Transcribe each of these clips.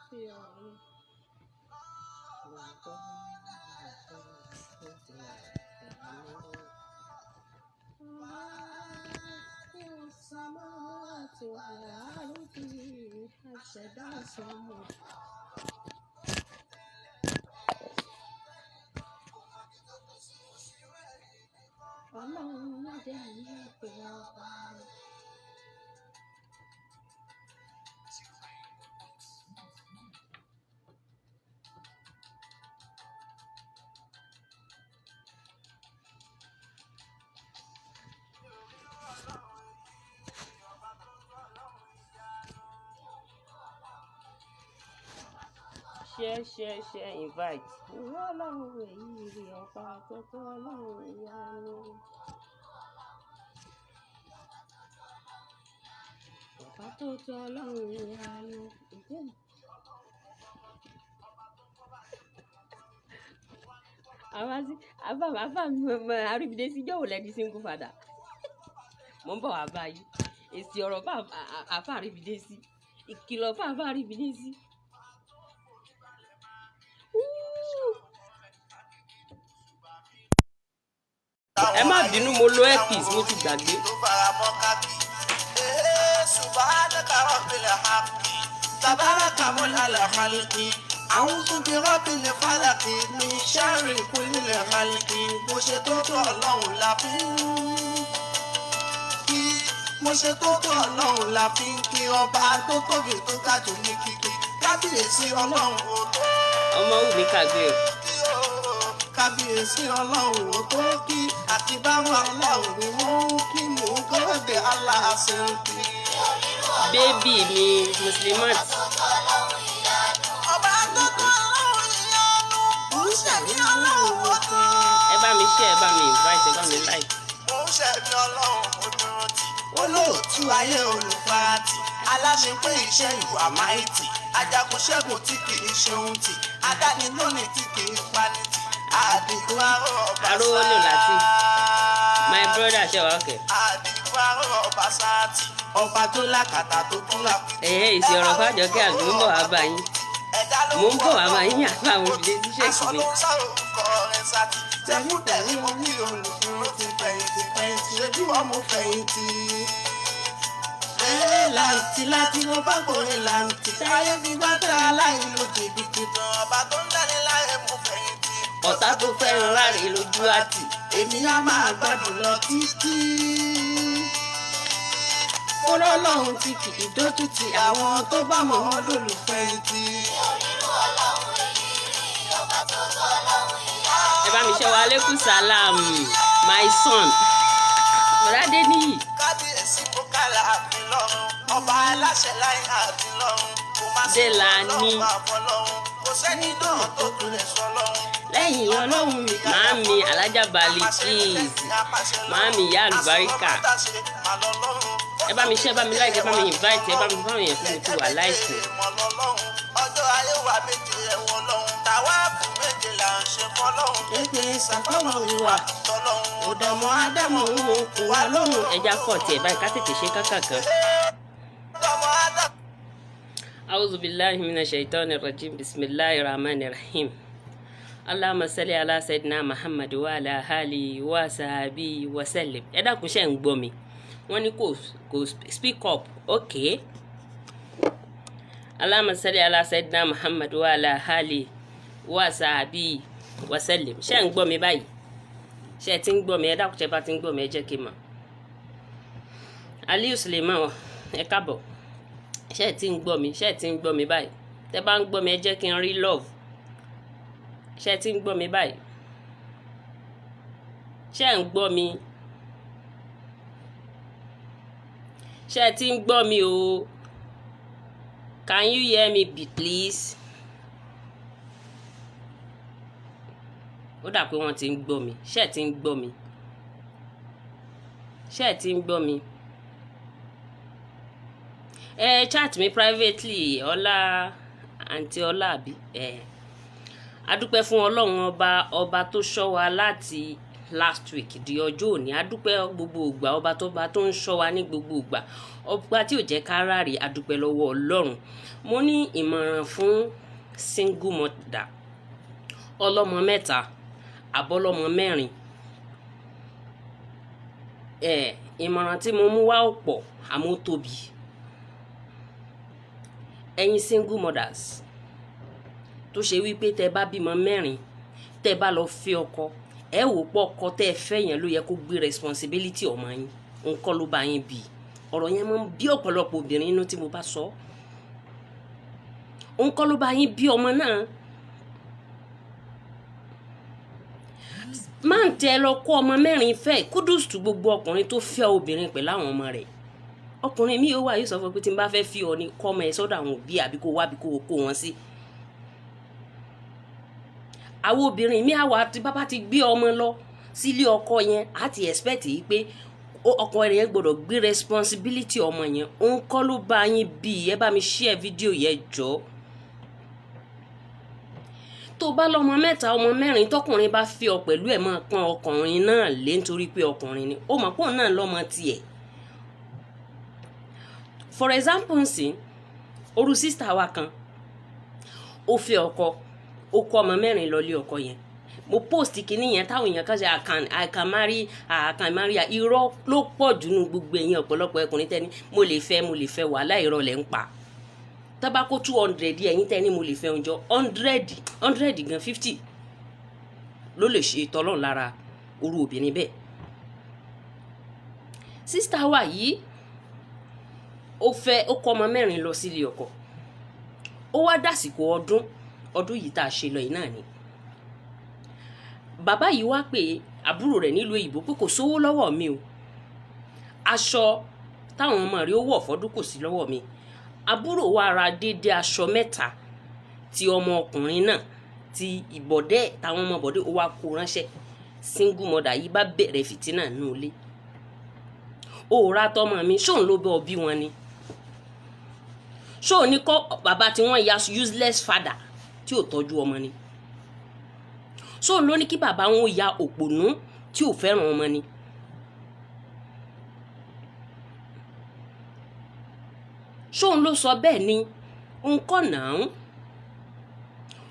Fi ọ̀run. Aṣẹ̀dá sánmọ̀. Ọlọ́run má jẹ́ àyè pé ọba. Share, share, share, invite. Ìwọ Ọlọ́run èyí rí ọba tó tó Ọlọ́run ìyanu. Ọba tó tó Ọlọ́run ìyanu. Àwa sí àbá àbá mi mọ Àríbidé sí jọ̀wọ́ lẹ́ni single father. Mo ń bọ̀ wá báyìí. Èsì ọ̀rọ̀ fún àfa Àríbidé sí. Ìkìlọ̀ fún àfa Àríbidé sí. Ẹ má bínú, mo lo earpiece, mo ti gbàgbé. Tó fara mọ́ káàkiri. Ee, subhanaka rabbil haqqi, tabaraka mulal khalqi. A'udhu bi rabbil falaqi, min sharri kulli khalqi. Mo ṣe tó tó Ọlọ́run la fi ń kí. Mo ṣe tó tó Ọlọ́run la fi ń kí ọba tó tóbi tó ga jù ní kíkí. Kábíyèsí Ọlọ́run ò tó Ọmọ wù mí kàgbé o. kí o. Kábíyèsí Ọlọ́run ò tó kí. Àti báwọn Ọlọ́run ni wọ́n ń kí mò ń kọ́rọ̀dẹ̀ aláàṣẹ ń kí. Baby mi Muslimat. Ọba tó tó Ọlọ́run ìyanu, mò ń ṣẹ̀mí Ọlọ́run ó tó. Ẹ bá mi share, ẹ bá mi invite, ẹ bá mi like. Mò ń ṣẹ̀mí Ọlọ́run ó dúró tì. Olóòtú ayé olùfarati, aláṣepé iṣẹ́ ìwà máìtì, ajagunṣẹ́gun tí kì í ṣe ohun tì, adánilónìí tí kì í pani tì, àdìgún aró ọba Arówólò Lateef. My brother ṣe wà okay. Àdìgún aró ọba sáàtì, ọba tó lákàtà tó tún lápìtì. Ẹ̀hẹ́ èsì ọ̀rọ̀ fàjọkẹ́ àbí ń bọ̀ wá bá yín. Mo ń bọ̀ wá bá yín àbá àwọn òbí sí ṣèkì mi. Aṣọ ló ń sá orúkọ rẹ̀ sáàtì. Tẹ̀mú-tẹ̀rí mo ní olùdúró ti fẹ̀yìntì fẹ̀yìntì ṣe bí wọ́n mo fẹ̀yìntì. Ee làǹtì láti mo bá gbòòrè làǹtì. Táyé fi gbá tẹ́ aláìlú jìbìtì tán. Ọba tó ń dání láyé mo fẹ̀yìntì. Ọ̀tá tó fẹ́ràn ráre lójú àtì. Èmi á máa gbádùn lọ títí. Mo rọ́lọ́run tí kì í dójú ti àwọn tó bá mọ̀ wọ́n lólùfẹ̀yìntì. Ẹ bá mi ṣe wa aleykum salam my son. Bọ̀dádé níyì. Kábíyèsí mo kálá àfin lọ́run, ọba aláṣẹ láì àfin lọ́run, kò má sí Délani. ọlọ́run àfọlọ́run, kò sẹ́ni náà tó tún lè sọ lọ́run. Lẹ́yìn Ọlọ́run mi. Màámi Alájà Balikis. Màámi Ìyá Àlùbáríkà. Ẹ bá mi share, ẹ bá mi like, ẹ bá mi invite, ẹ bá mi fáwọn èèyàn fún mi ti wà láìsí. Ọjọ́ ayé wa méje ẹ̀wọ̀n lọ́hùn, tàwa fún méje là ń ṣe fọlọ́hùn. Ètè ìsàfọ́mọ̀ ìwà. Tọ́lọ́hùn Ọ̀dọ̀mọ̀ Ádámọ̀ ń wo kò wá lóhùn. Ẹja kọ̀ tiẹ̀ báyìí ká tètè ṣe kákàkan. tọmọ Ádámù. أعوذ بالله من الشيطان الرجيم، بسم الله الرحمن الرحيم، اللهم صل على سيدنا محمد وعلى آله وصحبه وسلم. Ẹ dákun, ṣé ń gbọ́ mi? Wọ́n ní kò speak up. Okay. اللهم صل على سيدنا محمد وعلى آله وصحبه وسلم. Ṣé ń gbọ́ mi báyìí? Ṣé ẹ ti ń gbọ́ mi? Ẹ dákun, ṣé bá ti ń gbọ́ mi, ẹ jẹ́ kí n mọ̀. Aliyu Suleiman, ẹ káàbọ̀. Ṣé ẹ ti ń gbọ́ mi? Ṣé ẹ ti ń gbọ́ mi báyìí? Tẹ́ bá ń gbọ́ mi, ẹ jẹ́ kí n rí love. Ṣé ẹ ti ń gbọ́ mi báyìí? Ṣé ẹ ń gbọ́ mi? Ṣé ẹ ti ń gbọ́ mi o? Can you hear me be please? Ó dà pé wọ́n ti ń gbọ́ mi. Ṣé ẹ ti ń gbọ́ mi? Ṣé ẹ ti ń gbọ́ mi? Ẹ chat mi privately. Ọlá, àǹtí ọlá àbí ẹ. Adúpẹ́ fún Ọlọ́run ọba, ọba tó ṣọ́ wa láti Last week di ọjọ́ òní, adúpẹ́ gbogbo ìgbà, ọba tó bá tó ń ṣọ́ wa ní gbogbo ìgbà, ọba tí ò jẹ́ ká ráre, adúpẹ́ lọ́wọ́ Ọlọ́run. Mo ní ìmọ̀ràn fún single mother, ọlọ́mọ mẹ́ta àbọ́lọ́mọ mẹ́rin. Ẹ̀ ìmọ̀ràn tí mo mú wá ò pọ̀, àmọ́ ó tóbi. Ẹ̀yin single mothers tó ṣe wípé tẹ bá bímọ mẹ́rin, tẹ bá lọ fẹ́ ọkọ, ẹ wò pọ̀ ọkọ tẹ́ ẹ fẹ́ yẹn ló yẹ kó gbé responsibility ọmọ yín, nǹkan ló bá yín bí. Ọ̀rọ̀ yẹn máa ń bí ọ̀pọ̀lọpọ̀ obìnrin inú tí mo bá sọ. Nǹkan ló bá yín bí ọmọ náà. Máa ń tẹ lọ kó ọmọ mẹ́rin fẹ́. Kudos to gbogbo ọkùnrin tó fẹ́ obìnrin pẹ̀lú àwọn ọmọ rẹ̀. Ọkùnrin mi yóò wà, yóò sọ fún pé tí n bá fẹ́ fi ọ ní kọ́ ọmọ ẹ sọ́dọ̀ àwọn òbí, àbí kó wá bí kó kó wọn sí. Àwọn obìnrin mi àwa tí bàbá ti gbé ọmọ lọ sílé ọkọ yẹn, á ti expect yìí pé ọkọ rẹ̀ gbọ́dọ̀ gbé responsibility ọmọ yẹn. Òun kọ́ ló bá yín bí. Ẹ bá mi share fídíò yẹn jọ. Tó bá lọ́mọ mẹ́ta, ọmọ mẹ́rin, tọkùnrin bá fi ọ pẹ̀lú ẹ̀, máa pọ́n ọkùnrin náà lé, nítorí pé ọkùnrin ni ó mọ̀ pọ́n náà lọ́mọ tiẹ̀. For example, nsìn oru sister wa kan, ó fẹ́ ọkọ, ó kó ọmọ mẹ́rin lọ lé ọkọ yẹn. Mo post kinní yẹn táwọn èèyàn kan ṣe I can marry, I can marry. Irọ́ ló pọ̀ jù nínú gbogbo ẹ̀yin ọ̀pọ̀lọpọ̀ ẹkùnrin tẹ́ni mo lè fẹ́, mo lè fẹ́. Wàhálà, irọ́ lẹ̀ ń pa. Tabako 200 ẹ̀yin tẹ́ni mo lè fẹ́ oúnjẹ 100, 100 gan, 50 ló lè ṣe tọ́lọ́run lára orú obìnrin bẹ́ẹ̀. Sister wa yìí, ó fẹ́, ó kọ́ ọmọ mẹ́rin lọ sílé ọkọ. Ó wá dàsìkò ọdún, ọdún yìí tá a ṣe lọ yìí náà ni. Bàbá yìí wá pé àbúrò rẹ̀ nílùú òyìnbó pé kò sówó lọ́wọ́ mi o, aṣọ táwọn ọmọ rẹ̀ ó wọ̀ fọ́dún kò sí lọ́wọ́ mi. Àbúrò wa ra déédéé aṣọ mẹ́ta ti ọmọ ọkùnrin náà, ti ìbọ̀dẹ́ táwọn ọmọ bọ̀dẹ́, ó wá kó ránṣẹ́. Single mother yìí bá bẹ̀rẹ̀ fìtínà nù ilé. Ó ra tọmọ mi, ṣóun ló bẹ́ ọ bí wọn ni? Ṣóun ní kọ́ bàbá tí wọ́n ya useless father tí ò tọ́jú ọmọ ni? Ṣóun ló ní kí bàbá wọn ya òpònú tí ò fẹ́ràn ọmọ ni? Ṣóun ló sọ bẹ́ẹ̀ ni? Nǹkan náà,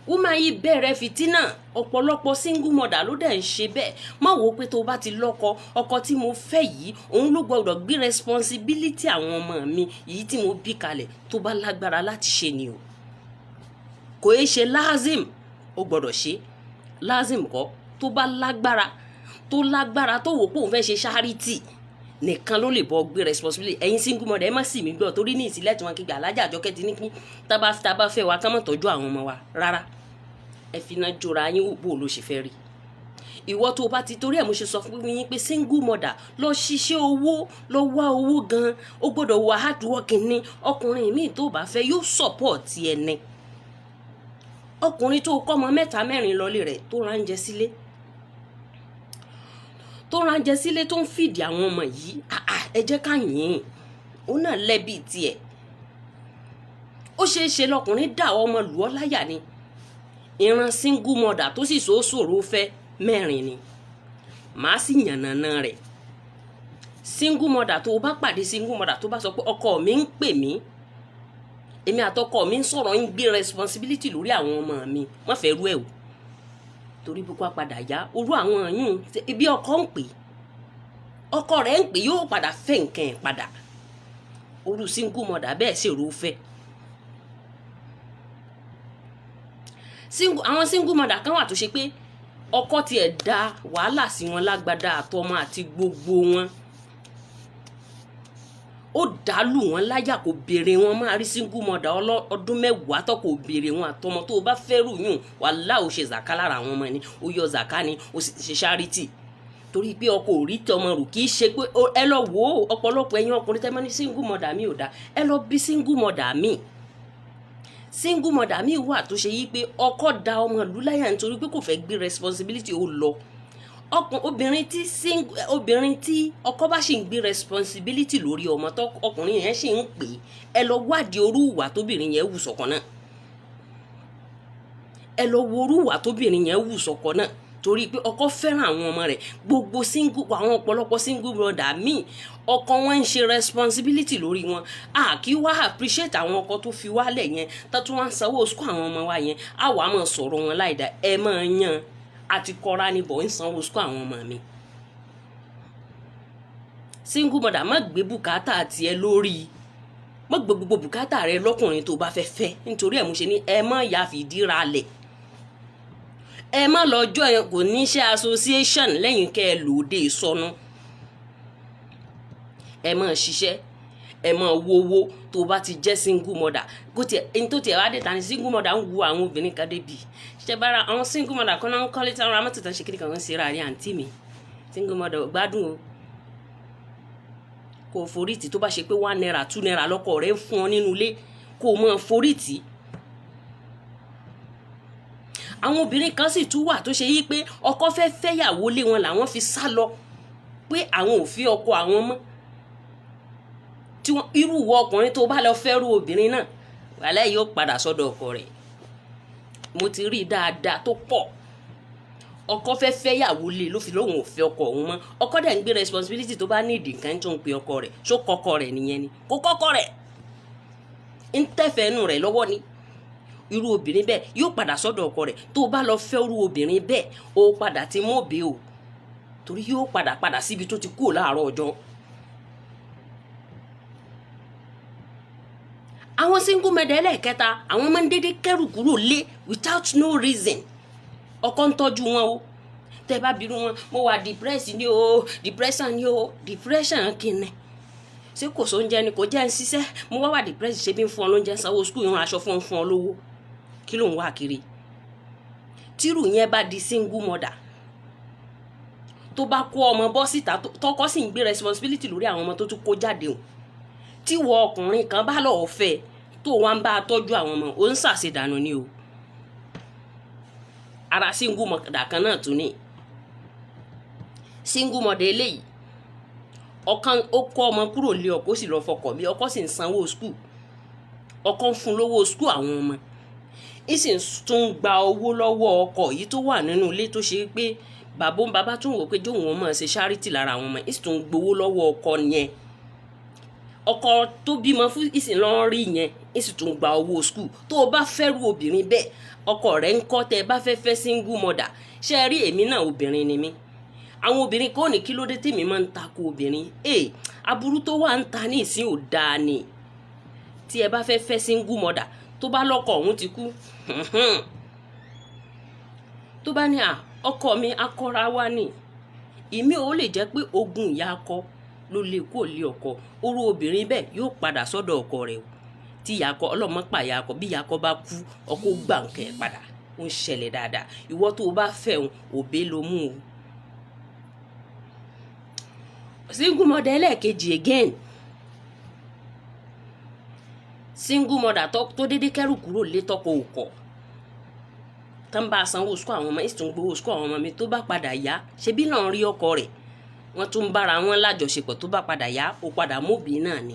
woman yìí bẹ̀rẹ̀ fìtínà. Ọ̀pọ̀lọpọ̀ single mother ló dẹ̀ ń ṣe bẹ́ẹ̀. Má wo pé tó bá ti lọ́kọ, ọkọ tí mo fẹ́ yìí, òun ló gbọ́dọ̀ gbé responsibility àwọn ọmọ mi yìí tí mo bí kalẹ̀. Tó bá lágbára láti ṣe ni o, kò é ṣe lazim ó gbọ́dọ̀ ṣe lazim kọ́. Tó bá lágbára, tó lágbára, tó wò pé òun fẹ́ ṣe charity nìkan ló lè bọ́ gbé responsibility. Ẹ̀yin single mother, ẹ má sì mí gbọ́, torí ní ìsílẹ̀ tí wọ́n kígbe alájà àjọkẹ́ ti ní kí tábà tábà fẹ́ wa ká má tọ́jú àwọn ọmọ wa rárá. Ẹ fi iná jọra yín wò, bó ló ṣe fẹ́ rí ìwọ tó o bá ti torí ẹ̀. Mo ṣe sọ fún yín pé single mother, lọ ṣiṣẹ́ owó, lọ wá owó gan. Ó gbọ́dọ̀ wà hard working ní. Ọkùnrin míì tó bá fẹ́ yóò support ẹni. Ọkùnrin tó kọ́ ọmọ mẹ́ta mẹ́rin lọlé rẹ̀, tó ránjẹ sílé, tó ránjẹ sílé, tó ń fìdí àwọn ọmọ yìí, ẹ jẹ́ ká yìn ín. Òun náà lẹ́bi tiẹ̀. Ó ṣeé ṣe lọkùnrin dà ọmọ lù ọ́ láyà ni. Ìran single mother tó sì ṣòro fẹ́ mẹ́rin ni màá sì yànnàná rẹ̀. Single mother tó o bá pàdé, single mother tó bá sọ pé ọkọ mi ń pè mí, èmi àtọkọ mi ń sọ̀rọ̀, ń gbé responsibility lórí àwọn ọmọ mi, wọ́n fẹ́ rú ẹ̀ o, torí bí kò padà yá orú àwọn yún ibi ọkọ ń pè, ọkọ rẹ̀ ń pè, yóò padà fẹ́ nǹkan ẹ̀ padà. Orú single mother bẹ́ẹ̀ sì rú fẹ́. Àwọn single mother kan wà tó ṣe pé ọkọ tiẹ̀ da wàhálà sí wọn lágbádá, àtọmọ àti gbogbo wọn, ó dàlù wọn láyà, kò béèrè wọn. Máa rí single mother ọdún 10 tó kò béèrè wọn àtọmọ. Tó o bá fẹ́ rù yùn, wàhálà, ò ṣe zàká lára àwọn ọmọ ni, ó yọ zàká ni, ó sì ṣe charity, torí pé ọkọ ò rí tọmọ rò. Kì í ṣe pé ẹ lọ wò ó. Ọ̀pọ̀lọpọ̀ ẹ̀yin ọkùnrin tẹ́ mọ́ ní single mother mi ò dá, ẹ lọ bí single mother mi. Single mother mi wà tó ṣe yí pé ọkọ da ọmọ ìlú láyà nítorí pé kò fẹ́ gbé responsibility, ó lọ. Ọkùn obìnrin tí single, obìnrin tí ọkọ bá ṣì ń gbé responsibility lórí ọmọ, tó ọkùnrin yẹn ṣì ń pè é, ẹ lọ wádìí orú ìwà tóbìnrin yẹn wù sọ́kọ náà. Ẹ lọ wo orú ìwà tóbìnrin yẹn wù sọ́kọ náà. Torí pé ọkọ fẹ́ràn àwọn ọmọ rẹ̀. Gbogbo single, àwọn ọ̀pọ̀lọpọ̀ single brother míì, ọkọ wọn ń ṣe responsibility lórí wọn. A kì í wá appreciate àwọn ọkọ tó fi wálẹ̀ yẹn, tó tún wá ń sanwó school àwọn ọmọ wa yẹn. Á wàá máa sọ̀rọ̀ wọn láìda. Ẹ máa yan àti kọ́ra níbọ̀ ń sanwó school àwọn ọmọ mi. Single mother, má gbé bùkátà tiẹ̀ lórí, má gbé gbogbo bùkátà rẹ lọ́kùnrin tó bá fẹ́ fẹ́. Nítorí ẹ̀ mo ṣe ní ẹ má ya fìdí ra lẹ̀, ẹ má lọ́jọ́ ẹ kò ní ṣe association lẹ́yìn kẹ́ ẹ lòdì sọnù. Ẹ má ṣiṣẹ́, ẹ má wowó. Tó bá ti jẹ́ single mother, kó tiẹ̀ ẹni tó tiẹ̀ wá dé ta ni single mother ń wu àwọn obìnrin kan débi ṣe bára. Àwọn single mother kan náà ń kọ́lé tí wọ́n ra mọ́tò tán, ṣe kíni kan ń ṣe ra rí. Àǹtí mi, single mother gbádùn o. Kò forí tì. Tó bá ṣe pé ₦1, ₦2 lọ́kọ rẹ̀ ń fún ọ nínú ilé, kó o mọ̀ forí tì. Àwọn obìnrin kan sì tún wà tó ṣe yí pé ọkọ fẹ́ fẹ́yàwó lé wọn làwọn fi sá lọ, pé àwọn ò fi ọkọ àwọn mọ́. Tí wọ́n irú ìwọ ọkùnrin tó bá lọ fẹ́rù obìnrin náà, wàhálà, yóò padà sọ́dọ̀ ọkọ rẹ̀. Mo ti rí i dáadáa tó pọ̀. Ọkọ fẹ́ fẹ́yàwó lé ló fi lóun ò fẹ́ ọkọ òun mọ́. Ọkọ dẹ̀ ń gbé responsibility. Tó bá ní ìdí nǹkan tó ń pe ọkọ rẹ̀, ṣó kọkọ rẹ̀ nìyẹn ni? Kó kọ́kọ́ rẹ̀ ń tẹ́fẹ̀ẹ́ nù rẹ̀ lọ́wọ́ ni. Irú obìnrin bẹ́ẹ̀ yóò padà sọ́dọ̀ ọkọ rẹ̀. Tó bá lọ fẹ́ irú obìnrin bẹ́ẹ̀, ó padà ti mọ́bẹ̀ o, torí yóò padà padà síbi tó ti kúrò láàárọ̀ ọjọ́. Àwọn single mother ẹlẹ́ẹ̀kẹta, àwọn máa ń dédé kẹ́rù kúrò lé without no reason. Ọkọ ń tọ́jú wọn o. Tẹ́ bá bírú wọn, "Mo wà depressed ni o, depression ni o." Depression kìnnì? Ṣé kò sóúnjẹ ni? Kò jẹ́ ń ṣiṣẹ́. Mo wá wà depressed. Ṣe bí ń fún ọ lóúnjẹ, sanwó school, ìrun aṣọ fún ọ, fún ọ lówó, kí ló ń wá kiri? Tírù yẹn bá di single mother, tó bá kó ọmọ bọ́ síta, tọkọ sì ń gbé responsibility lórí àwọn ọmọ tó tún kó jáde o, tí wọ ọkùnrin kan bá lọ́ọ́ fẹ́, tó wá ń bá a tọ́jú àwọn ọmọ, ó ń ṣàṣedànù ni o. Ara single mother kan náà tún ní single mother eléyìí, ọ̀kan ó kó ọmọ kúrò lé ọkọ, ó sì lọ fọkọ mi. Ọkọ sì ń sanwó school, ọkọ ń fún lówó school àwọn ọmọ, ìsì tún gba owó lọ́wọ́ ọkọ yìí tó wà nínú ilé, tó ṣe pé bàbá ń bàbá tún wò pé jóun ọmọ ṣe charity lára àwọn ọmọ, ìsì tún gbowó lọ́wọ́ ọkọ yẹn. Ọkọ tó bímọ fún ìsìn lọ́n rí yẹn, ìsì tún gba owó school. Tó o bá fẹ́rù obìnrin bẹ́ẹ̀, ọkọ rẹ̀ ń kọ́. Tẹ́ ẹ bá fẹ́ fẹ́ single mother, ṣe é rí, èmi náà obìnrin ni mí. Àwọn obìnrin kò ní kí ló dé tèmi máa ń takò obìnrin. Ee, aburú tó wà ń ta ní ìsín ò dáa ni. Tí ẹ bá fẹ́ fẹ́ single mother, tó bá lọ́kọ òun ti kú, tó bá ní à ọkọ mi akọra wa ni, ìmí ò lè jẹ́ pé ogun ìyá akọ ló lè kó lé ọkọ. Orú obìnrin bẹ́ẹ̀ yóò padà sọ́dọ̀ ọkọ rẹ̀ o. Tí ìyá akọ ọlọ́mọ pa ìyá akọ, bí ìyá akọ bá kú, ọkọ gbà nǹkan ẹ̀ padà. Ó ń ṣẹlẹ̀ dáadáa. Ìwọ tó o bá fẹ́ òun, òbí ló mú o. Single mother ẹlẹ́ẹ̀kejì again, single mother tó dédé kẹ́rù kúrò lé, tọkọ òkọ̀ tán, bá a sanwó school àwọn ọmọ, ìsìn gbowó school àwọn ọmọ mi, tó bá padà yá, ṣebí náà rí ọkọ rẹ̀, wọ́n tún bára wọn lájọṣepọ̀. Tó bá padà yá, ó padà móbì náà ni.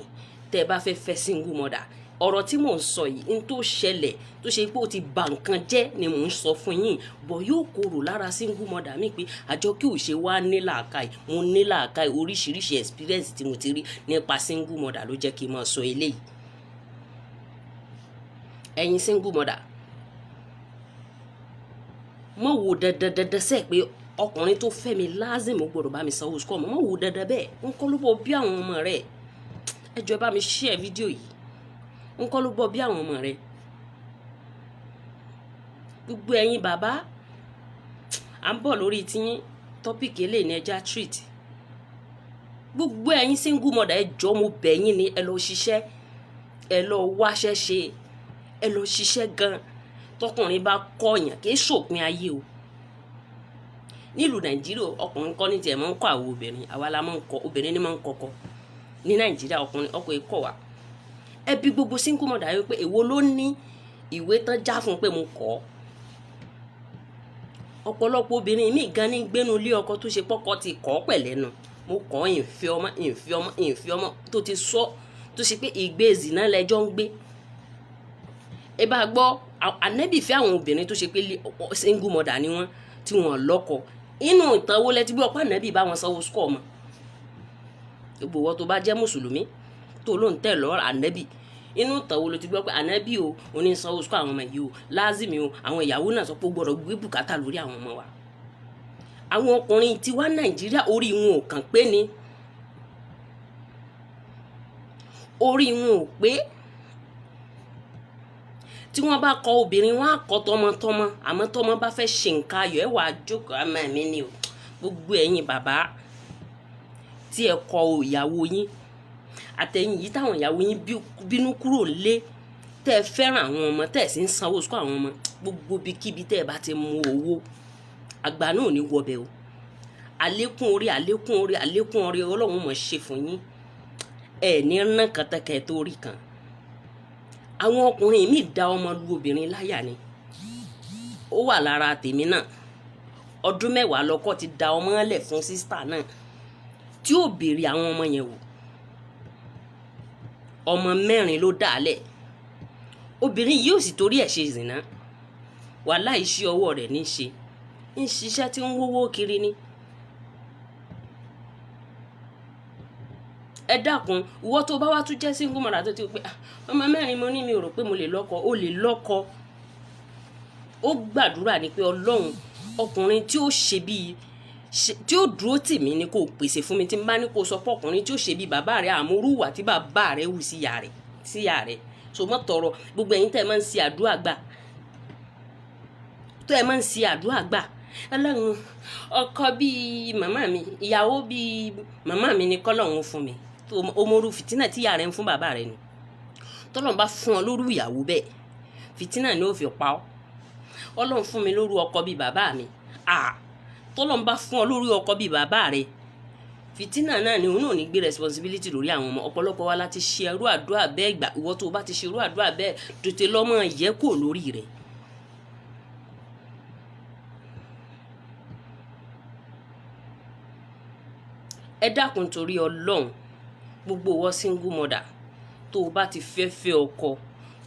Tẹ́ ẹ bá fẹ́ fẹ́ single mother, ọ̀rọ̀ tí mò ń sọ yìí, n tó ṣẹlẹ̀ tó ṣe pé ó ti bà nǹkan jẹ́ ni mò ń sọ fún yín bọ̀. Yóò korò lára single mother mi pé àjọ kí ò ṣe wá ní làákàyè. Mo ní làákàyè. Oríṣiríṣi experience tí mo ti rí nípa single mother ló jẹ́ kí n máa sọ eléyìí. Ẹ̀yin single mother, mọ̀ wò dandan dandan sẹ́ pé ọkùnrin tó fẹ́ mi lázìm ó gbọ́dọ̀ bá mi sanwó school ọmọ. Mọ̀ wò dandan bẹ́ẹ̀. Ń kọ́ ló bọ̀ bí àwọn ọmọ rẹ̀. Ẹ jọ̀ọ́, ẹ bá mi share fídíò yìí. Ń kọ́ ló bọ̀ bí àwọn ọmọ rẹ̀. Gbogbo ẹ̀yin bàbá, à ń bọ̀ lórí tiyín. Topic eléyìí ní ẹja treat. Gbogbo ẹ̀yin single mother, ẹ jọ̀ọ́, mo bẹ̀ yín ni, ẹ lọ ṣiṣẹ́, ẹ lọ wáṣẹ́ ṣe, ẹ lọ ṣiṣẹ́ gan. Tọkùnrin bá kọ̀yàn, kì í ṣòpin ayé o. Nílùú Nàìjíríà, ọkùnrin kọ́ ní tiẹ̀ máa ń kọ́ àwọn obìnrin. Àwa la máa ń kọ́ obìnrin ní máa ń kọ́kọ́ ní Nàìjíríà. Ọkùnrin ọkọ ikọ̀ wa. Ẹ bí gbogbo single mother yìí pé èwo ló ní ìwé tán já fún pé mo kọ́. Ọ̀pọ̀lọpọ̀ obìnrin míì gan ní gbénu ilé ọkọ tó ṣe pọ́kọ ti kọ́ pẹ̀lẹ́nu, "Mo kọ́, ìfẹ́ ọmọ, ìfẹ́ ọmọ, ìfẹ́ ọmọ," tó ti sọ, tó ṣe pé ìgbéèzì náà lẹ́jọ́ ń gbé. Ẹ bá gbọ́, ànẹ́bì fẹ́ àwọn obìnrin tó ṣe pé single mother ni wọ́n. tí wọ́n lọ́kọ. Inú ìtàn wo lẹ ti gbọ́ pé ànábì bá wọn sanwó school ọmọ? Gbogbo ìwọ tó bá jẹ́ mùsùlùmí tó ló ń tẹ̀ lọ́ ànábì, inú ìtàn wo ló ti gbọ́ pé ànábì o oní sanwó school àwọn ọmọ yìí o, lázìmí o, àwọn ìyàwó náà sọ pé ó gbọ́dọ̀ gbé bùkátà lórí àwọn ọmọ wa. Àwọn ọkùnrin tiwa Nàìjíríà orí wọn ò kàn pé ni, orí wọn ò pé. Tí wọ́n bá kọ obìnrin, wọn á kọ tọmọtọmọ, àmọ́ tọmọ bá fẹ́ ṣe nǹkan ayọ̀, ẹ wàá jókòó, àmọ́ ẹ̀mí ni o. Gbogbo ẹ̀yin bàbá tí ẹ kọ ìyàwó yín àtẹ̀yìn yìí táwọn ìyàwó yín bínú kúrò lé, tẹ́ ẹ fẹ́ràn àwọn ọmọ, tẹ́ ẹ sì ń sanwó sukú àwọn ọmọ, gbogbo ibikíbi tẹ́ ẹ bá ti mú owó, àgbà náà ò ní wọbẹ̀ o. Àlékún orí, àlékún orí, àlékún orí Ọlọ́run mọ̀ ṣe fún yín. Ẹ ní rán kàtàkẹ́ tó rí kan. Àwọn ọkùnrin mi da ọmọ lu obìnrin láyà ni. Ó wà lára tèmi náà. Ọdún 10 lọ́kọ ti da ọmọ lẹ̀ fún sísítà náà tí ó béèrè àwọn ọmọ yẹn wò. Ọmọ 4 ló dà á lẹ̀. Obìnrin yìí ò sì torí ẹ̀ ṣe ìsìná. Wàhálà iṣẹ́ ọwọ́ rẹ̀ ní í ṣe. Ń ṣiṣẹ́ tí ń wówó kiri ni. Ẹ dákun, ìwọ tó bá wá tún jẹ́ single mother tó ti pé, ọmọ 4 mo ní, mi ò rò pé mo lè lọ́kọ. Ó lè lọ́kọ. Ó gbàdúrà ni pé Ọlọ́run, ọkùnrin tí ó ṣe bí, tí ó dúró tì mí ni kò pèsè fún mi. Tí n bá ní kó sọ pé ọkùnrin tí ó ṣe bí bàbá rẹ̀, àmúrúwà tí bàbá rẹ̀ wù sí ìyá rẹ̀, sí ìyá rẹ̀. So mọ́ tọrọ, gbogbo ẹ̀yin tẹ́ ẹ máa ń ṣe àdúrà gbà, tẹ́ ẹ máa ń ṣe àdúrà gbà, Ọlọ́run, ọkọ bí màmá mi, ìyàwó bí màmá mi ni k'Ọlọ́run fún mi. Tó o mọrú fìtínà tí ìyá rẹ̀ ń fún bàbá rẹ̀ ni. Tọ́lọ́run bá fún ọ lóru ìyàwó bẹ́ẹ̀, fìtínà ni ó fi pa ọ́. Ọlọ́run fún mi lóru ọkọ bí bàbá mi. Tọ́lọ́run bá fún ọ lórí ọkọ bí bàbá rẹ̀, fìtínà náà ni òun náà ní gbé responsibility lórí àwọn ọmọ. Ọ̀pọ̀lọpọ̀ wa láti ṣe irú àdúrà bẹ́ẹ̀ gbà. Ìwọ tó o bá ti ṣe irú àdúrà bẹ́ẹ̀, tètè lọ́mọ yẹ kó lórí rẹ̀. Ẹ dákun torí Ọlọ́run, gbogbo ìwọ single mother tó o bá ti fẹ́ fẹ́ ọkọ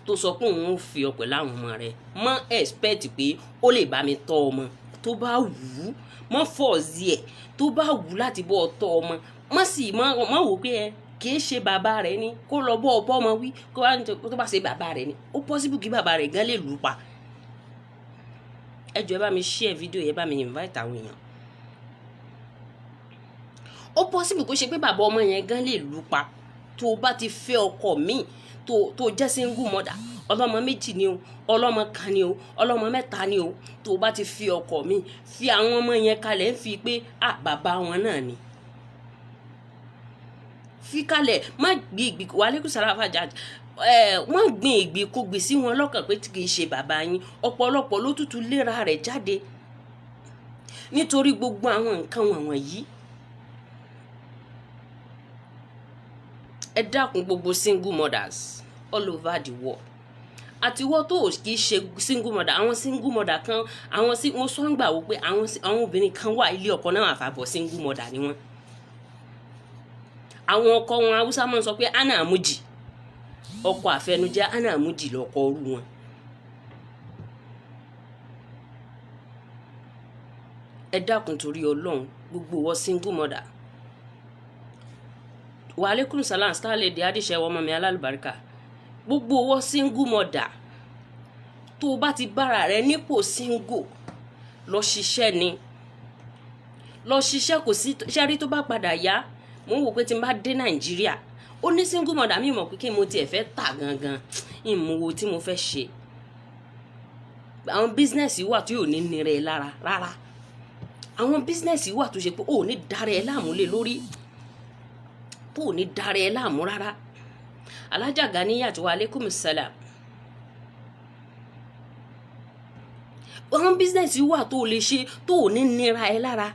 tó sọ pé òun ò fi ọ pẹ̀lú àwọn ọmọ rẹ̀, má expect pé ó lè bá mi tọ́ ọmọ. Tó bá wù ú, má force ẹ̀. Tó bá wù ú láti bọ́ ọ tọ́ ọmọ, má sì má wò pé ẹ kì í ṣe bàbá rẹ̀ ni kó lọ bọ́ ọ bọ́ ọmọ wí, kó wá ní tó bá ṣe bàbá rẹ̀ ni. Ó possible kí bàbá rẹ̀ gan lè lù pa. Ẹ jọ̀ọ́, ẹ bá mi share video yẹn, bá mi invite àwọn èèyàn. Ó possible kó ṣe pé bàbá ọmọ yẹn gan lè lù pa. Tó o bá ti fẹ́ ọkọ míì, tó jẹ́ single mother, ọlọ́mọ 2 ni o, ọlọ́mọ 1 ni o, ọlọ́mọ 3 ni o, tó o bá ti fi ọkọ míì, fi àwọn ọmọ yẹn kalẹ̀ ń fi pé, bàbá wọn náà ni. Fi kalẹ̀, má gbin ìgbì, wa alaikum salam fàjà. Wọ́n gbin ìgbìkúgbì sí wọn lọ́kàn pé kì í ṣe bàbá yín. Ọ̀pọ̀lọpọ̀ ló tútù léra rẹ̀ jáde nítorí gbogbo àwọn nǹkan wọ̀nyí. Ẹ dákun, gbogbo single mothers all over the world, àti ìwọ tó kì í ṣe single mother, àwọn single mother kan, àwọn sí wọ́n sọ ń gbà wò pé àwọn obìnrin kan wà ilé ọkọ náà àfàbọ̀ single mother ni wọ́n. Àwọn ọkọ wọn Haúsá máa ń sọ pé ana àmújì, ọkọ àfẹnujẹ, ana àmújì lọkọ ọrú wọn. Ẹ dákun torí Ọlọ́run, gbogbo ìwọ single mother. Wa alaikum salam, star lady Adéṣẹ́wọ̀ ọmọ mi alálùbáríkà. Gbogbo ìwọ single mother tó o bá ti bára rẹ nípò single, lọ ṣiṣẹ́ ni, lọ ṣiṣẹ́. Kò sí ṣẹ́rí tó bá padà yá. Mo ń wò pé tí n bá dé Nàìjíríà, ó ní single mother mi mọ̀ pé kí mo tiẹ̀ fẹ́ tà gangan, ìmúwo tí mo fẹ́ ṣe. Àwọn business wà tí ò ní nira ẹ lára rárá. Àwọn business wà tó ṣe pé ò ní dára ẹ láàmú lé lórí, tó ò ní dára ẹ láàmú rárá. Alhaja Ganiyat, wa alaikum salam. Àwọn business wà tó lè ṣe tó ò ní nira ẹ lára.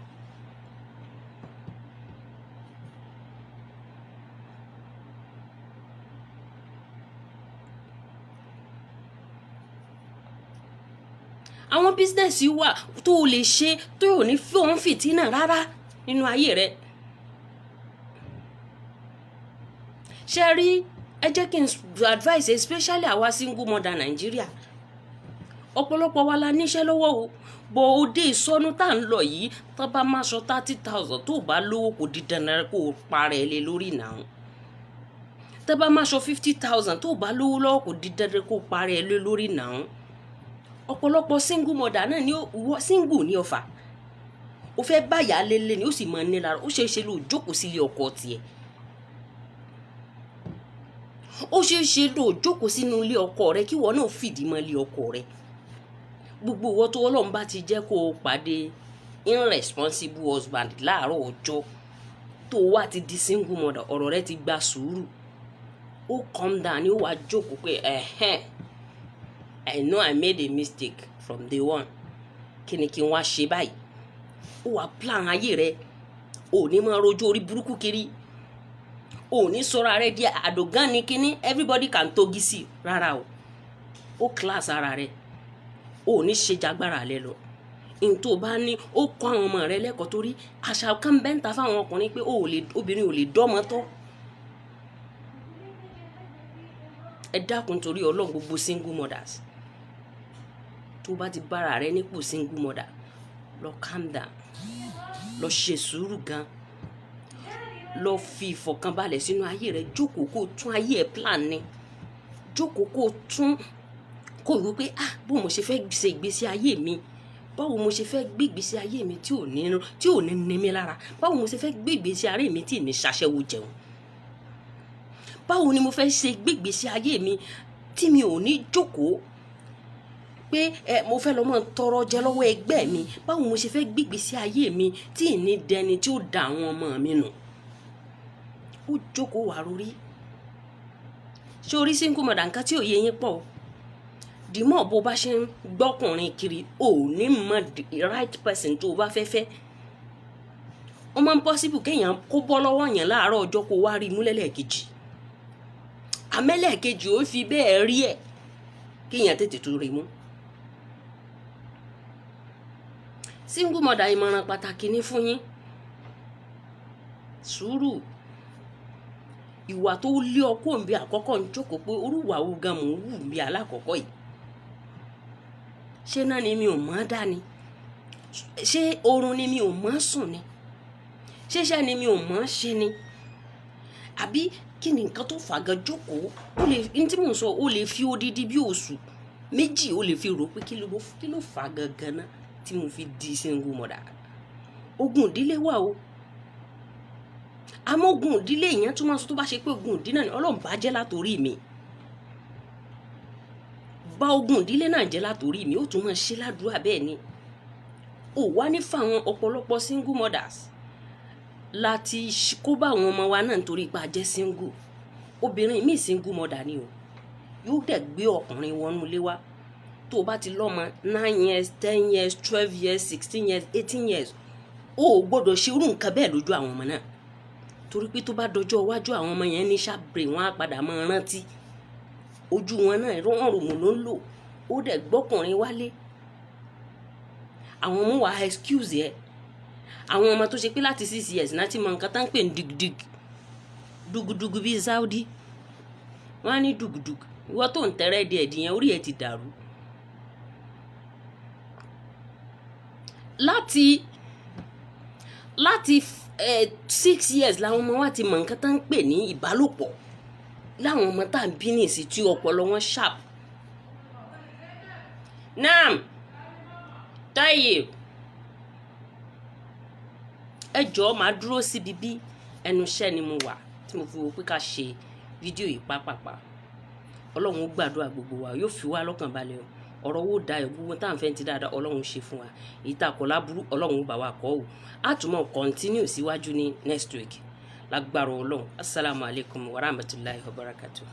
Àwọn business wà tó lè ṣe tó ò ní fún fìtínà rárá nínú ayé rẹ. Ṣé rí, ẹ jẹ́ kí n advice especially àwa single mother Nàìjíríà. Ọ̀pọ̀lọpọ̀ wa la níṣẹ́ lọ́wọ́ o, bọ̀ òde ìsọnù tá à ń lọ yìí, tó bá máa sọ 30,000, tó bá lówó, kò di dandan kó o parẹ́ lé lórí náà. Tó bá máa sọ 50,000, tó bá lówó lọ́wọ́, kò di dandan kó o parẹ́ lé lórí náà. Ọ̀pọ̀lọpọ̀ single mother náà ni ó single ní ọ̀fà, ó fẹ́ báyà lélẹ̀ ni, ó sì máa ní lára. Ó ṣeé ṣe ló jókòó sílé ọkọ tiẹ̀, ó ṣeé ṣe ló jókòó sínú ilé ọkọ rẹ, kí ìwọ náà fìdí mọ́ ilé ọkọ rẹ. Gbogbo ìwọ tó Ọlọ́run bá ti jẹ́ kó o pàdé irresponsible husband láàárọ̀ ọjọ́ tó o wá ti di single mother, ọ̀rọ̀ rẹ ti gba sùúrù. Ó calm down ni, ó wàá jókòó pé, "Ẹ̀hẹ́n, I know I made a mistake from day one. Kí ni kí n wá ṣe báyìí?" Ó wàá plan ayé rẹ. Ò ní máa rojú orí burúkú kiri, ò ní sọ̀rọ̀ rẹ di àdògán ní kínní everybody can togi sí rárá o. Ó class ara rẹ, ò ní ṣe jagbára rẹ lọ. N tó bá ní, ó kọ́ àwọn ọmọ rẹ lẹ́kọ̀ọ́, torí àṣà kan bẹ́ẹ̀ ń ta fáwọn ọkùnrin pé ó lè obìnrin ò lè dọ́mọ tọ́. Ẹ dákun, torí Ọlọ́run, gbogbo single mothers, tó bá ti bára rẹ nípò single mother, lọ calm down, lọ ṣe sùúrù gan, lọ fi ìfọ̀kànbalẹ̀ sínú ayé rẹ. Jókòó kó tún ayé ẹ plan ni. Jókòó kó tún kó wí pé, "Ah, bó mo ṣe fẹ́ ṣe ìgbésí ayé mi? Báwo mo ṣe fẹ́ gbé ìgbésí ayé mi tí ò ní ní mi lára? Báwo mo ṣe fẹ́ gbé ìgbésí ayé mi tí ì ní ṣaṣẹ́wó jẹun? Báwo ni mo fẹ́ ṣe gbé ìgbésí ayé mi tí mi ò ní jókòó pé ẹ mo fẹ́ lọ mọ́ tọrọ jẹ lọ́wọ́ ẹgbẹ́ mi? Báwo mo ṣe fẹ́ gbé ìgbésí ayé mi tí ì ní dẹni tí ó da àwọn ọmọ mi nù?" Ó jókòó, wà lórí ṣé orí single mother, nǹkan tí ò yé yín pọ̀. Dìmọ̀ bó bá ṣe ń gbọ́kùnrin kiri, ò ní mọ the right person tó o bá fẹ́ fẹ́. Ó máa ń possible kéèyàn kó bọ́ lọ́wọ́ yẹn láàárọ̀ ọjọ́, kó wá rí i mú lẹ́lẹ́kejì, àmẹ́lẹ́kejì ó fi bẹ́ẹ̀ rí ẹ̀ kéèyàn tètè tó rí mú. Single mother, ìmọ̀ràn pàtàkì ní fún yín: sùúrù. Ìwà tó lé ọkọ òǹbí àkọ́kọ́ ń jókòó pé orúwà wo gan mò ń wù mí alákọ̀ọ́kọ́ yìí? Ṣé náà ni mi ò mọ̀ dá ni? Ṣé oorun ni mi ò mọ̀ sùn ni? Ṣé iṣẹ́ ni mi ò mọ̀ ṣe ni? Àbí kí ni nǹkan tó fà gan? Jókòó. Ó lè ní tí mò ń sọ, ó lè fi odidi bí oṣù 2, ó lè fi rò pé kí ló fà gangan náà tí mo fi di single mother. Ogun ìdílé wà o, àmọ́ ogun ìdílé yẹn tún máa sọ, tó bá ṣe pé ogun ìdílé náà ni, Ọlọ́run bá jẹ́ látòrí mi, bá ogun ìdílé náà jẹ́ látòrí mi, ó tún máa ṣe ládùúrà. Bẹ́ẹ̀ ni ò wá ní fáwọn ọ̀pọ̀lọpọ̀ single mothers láti kó bá àwọn ọmọ wa náà nítorí pé a jẹ́ single. Obìnrin míì, single mother ni o, yóò dẹ̀ gbé ọkùnrin wọnú ilé wa. Tó o bá ti lọ́mọ 9 years, 10 years, 12 years, 16 years, 18 years, o ò gbọ́dọ̀ ṣe irú nǹkan bẹ́ẹ̀ lójú àwọn ọmọ náà, torí pé tó bá dọjọ́ iwájú, àwọn ọmọ yẹn ní sharp brain, wọn á padà máa rántí. Ojú wọn náà wọ́n ròmù ló ń lò. Ó dẹ̀ gbọ́kùnrin wálé, àwọn ọmọ wa excuse ẹ. Àwọn ọmọ tó ṣe pé láti 6 years náà ti mọ nǹkan tá ń pè ní dig dugudugu bíi Saudi, wọ́n á ní dugudugu. Ìwọ tó ń tẹ́rẹ́ díẹ̀ díẹ̀, orí ẹ̀ ti dàrú. Láti 6 years làwọn ọmọ wa ti mọ nǹkan tá ń pè ní ìbálòpọ̀, láwọn ọmọ tá à ń bí nìsí tí ọpọlọ wọn sharp. Naam, táyé, ẹ jọ̀ọ́, máa dúró síbi bí ẹnu iṣẹ́ ni mo wà tí mo fi wo pé ká ṣe fídíò yìí pápápá. Ọlọ́run ó gbàdúrà gbogbo wa, yóò fi wá lọ́kàn balẹ̀ o. Ọ̀rọ̀ wo dayọ̀, gbogbo tá à ń fẹ́ ti dáadáa, Ọlọ́run ṣe fún wa. Èyí tá a kọ̀ láburú, Ọlọ́run ó bá wa kọ́ o. Á tún mọ̀ continue síwájú ní next week lágbára Ọlọ́run. Asalaamualeykum wa rahmatulahi wa barakatuh.